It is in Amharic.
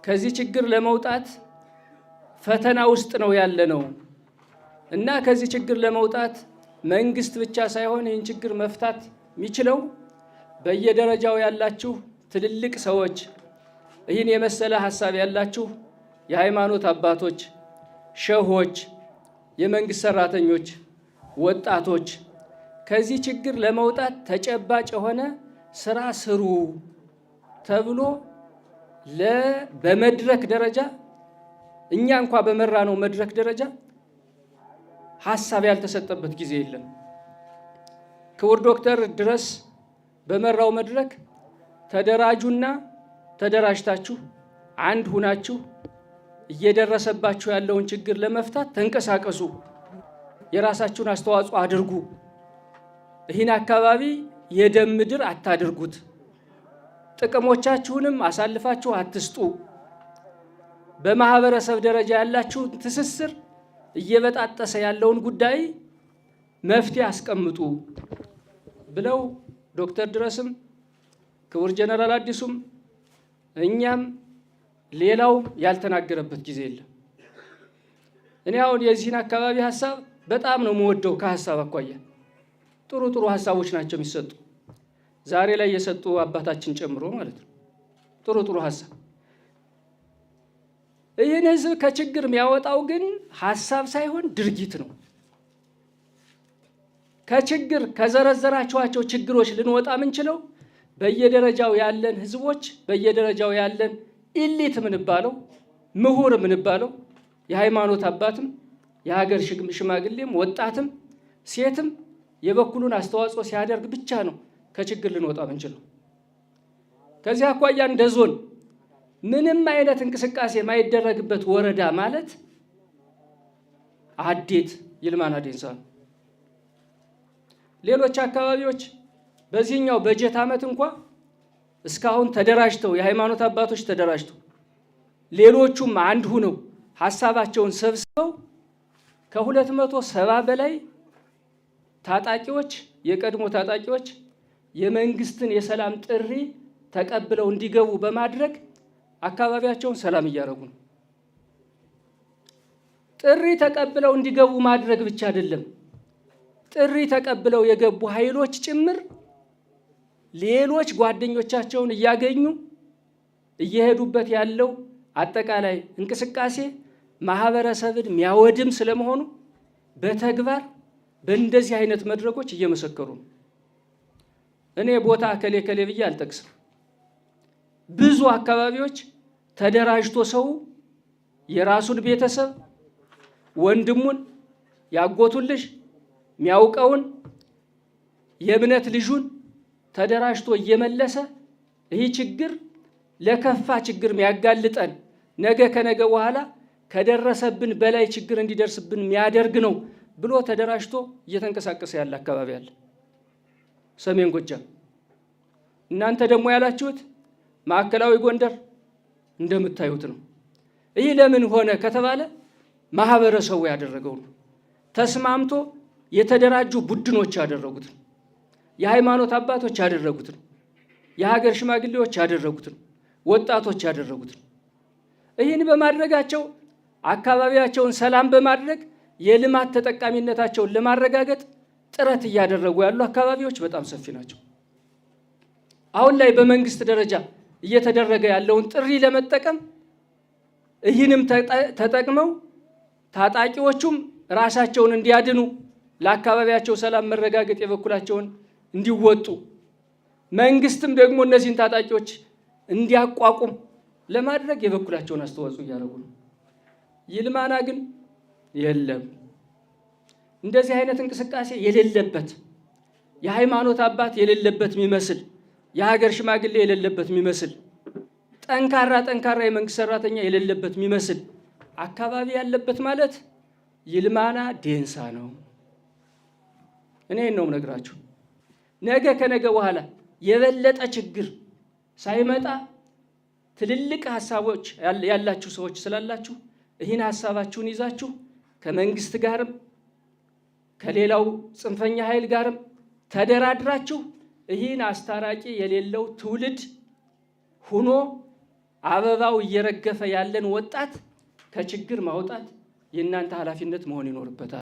ከዚህ ችግር ለመውጣት ፈተና ውስጥ ነው ያለነው እና ከዚህ ችግር ለመውጣት መንግስት ብቻ ሳይሆን ይህን ችግር መፍታት የሚችለው በየደረጃው ያላችሁ ትልልቅ ሰዎች፣ ይህን የመሰለ ሀሳብ ያላችሁ የሃይማኖት አባቶች፣ ሸሆች፣ የመንግስት ሰራተኞች፣ ወጣቶች ከዚህ ችግር ለመውጣት ተጨባጭ የሆነ ስራ ስሩ ተብሎ በመድረክ ደረጃ እኛ እንኳ በመራነው መድረክ ደረጃ ሀሳብ ያልተሰጠበት ጊዜ የለም። ክቡር ዶክተር ድረስ በመራው መድረክ ተደራጁና ተደራጅታችሁ አንድ ሁናችሁ እየደረሰባችሁ ያለውን ችግር ለመፍታት ተንቀሳቀሱ፣ የራሳችሁን አስተዋጽኦ አድርጉ፣ ይህን አካባቢ የደም ምድር አታድርጉት፣ ጥቅሞቻችሁንም አሳልፋችሁ አትስጡ፣ በማህበረሰብ ደረጃ ያላችሁን ትስስር እየበጣጠሰ ያለውን ጉዳይ መፍትሄ አስቀምጡ ብለው ዶክተር ድረስም ክቡር ጀነራል አዲሱም እኛም ሌላው ያልተናገረበት ጊዜ የለም። እኔ አሁን የዚህን አካባቢ ሀሳብ በጣም ነው የምወደው። ከሀሳብ አኳያ ጥሩ ጥሩ ሀሳቦች ናቸው የሚሰጡ፣ ዛሬ ላይ የሰጡ አባታችን ጨምሮ ማለት ነው። ጥሩ ጥሩ ሀሳብ። ይህን ህዝብ ከችግር የሚያወጣው ግን ሀሳብ ሳይሆን ድርጊት ነው። ከችግር ከዘረዘራችኋቸው ችግሮች ልንወጣ የምንችለው በየደረጃው ያለን ህዝቦች፣ በየደረጃው ያለን elite የምንባለው፣ ምሁር የምንባለው፣ የሃይማኖት አባትም የሀገር ሽማግሌም ወጣትም ሴትም የበኩሉን አስተዋጽኦ ሲያደርግ ብቻ ነው ከችግር ልንወጣ ምንችለው። ከዚህ አኳያ እንደ ዞን ምንም አይነት እንቅስቃሴ የማይደረግበት ወረዳ ማለት አዴት ይልማና ዴንሳ ነው። ሌሎች አካባቢዎች በዚህኛው በጀት ዓመት እንኳ እስካሁን ተደራጅተው፣ የሃይማኖት አባቶች ተደራጅተው፣ ሌሎቹም አንድ ሁነው ሀሳባቸውን ሰብስበው ከ270 በላይ ታጣቂዎች፣ የቀድሞ ታጣቂዎች የመንግስትን የሰላም ጥሪ ተቀብለው እንዲገቡ በማድረግ አካባቢያቸውን ሰላም እያደረጉ ነው። ጥሪ ተቀብለው እንዲገቡ ማድረግ ብቻ አይደለም፣ ጥሪ ተቀብለው የገቡ ኃይሎች ጭምር ሌሎች ጓደኞቻቸውን እያገኙ እየሄዱበት ያለው አጠቃላይ እንቅስቃሴ ማህበረሰብን የሚያወድም ስለመሆኑ በተግባር በእንደዚህ አይነት መድረኮች እየመሰከሩ ነው። እኔ ቦታ ከሌ ከሌ ብዬ አልጠቅስም። ብዙ አካባቢዎች ተደራጅቶ ሰው የራሱን ቤተሰብ፣ ወንድሙን፣ ያጎቱን ልጅ፣ የሚያውቀውን የእምነት ልጁን ተደራጅቶ እየመለሰ ይህ ችግር ለከፋ ችግር የሚያጋልጠን፣ ነገ ከነገ በኋላ ከደረሰብን በላይ ችግር እንዲደርስብን የሚያደርግ ነው ብሎ ተደራጅቶ እየተንቀሳቀሰ ያለ አካባቢ አለ። ሰሜን ጎጃም፣ እናንተ ደግሞ ያላችሁት ማዕከላዊ ጎንደር እንደምታዩት ነው። ይህ ለምን ሆነ ከተባለ ማህበረሰቡ ያደረገው ነው። ተስማምቶ የተደራጁ ቡድኖች ያደረጉት ነው። የሃይማኖት አባቶች ያደረጉት ነው። የሀገር ሽማግሌዎች ያደረጉት ነው። ወጣቶች ያደረጉት ነው። ይህን በማድረጋቸው አካባቢያቸውን ሰላም በማድረግ የልማት ተጠቃሚነታቸውን ለማረጋገጥ ጥረት እያደረጉ ያሉ አካባቢዎች በጣም ሰፊ ናቸው። አሁን ላይ በመንግስት ደረጃ እየተደረገ ያለውን ጥሪ ለመጠቀም ይህንም ተጠቅመው ታጣቂዎቹም ራሳቸውን እንዲያድኑ፣ ለአካባቢያቸው ሰላም መረጋገጥ የበኩላቸውን እንዲወጡ፣ መንግስትም ደግሞ እነዚህን ታጣቂዎች እንዲያቋቁም ለማድረግ የበኩላቸውን አስተዋጽኦ እያደረጉ ነው። ይልማና ግን የለም። እንደዚህ አይነት እንቅስቃሴ የሌለበት፣ የሃይማኖት አባት የሌለበት የሚመስል፣ የሀገር ሽማግሌ የሌለበት የሚመስል፣ ጠንካራ ጠንካራ የመንግስት ሰራተኛ የሌለበት የሚመስል አካባቢ ያለበት ማለት ይልማና ዴንሳ ነው። እኔ ነው የምነግራችሁ። ነገ ከነገ በኋላ የበለጠ ችግር ሳይመጣ ትልልቅ ሀሳቦች ያላችሁ ሰዎች ስላላችሁ ይህን ሀሳባችሁን ይዛችሁ ከመንግስት ጋርም ከሌላው ጽንፈኛ ኃይል ጋርም ተደራድራችሁ ይህን አስታራቂ የሌለው ትውልድ ሁኖ አበባው እየረገፈ ያለን ወጣት ከችግር ማውጣት የእናንተ ኃላፊነት መሆን ይኖርበታል።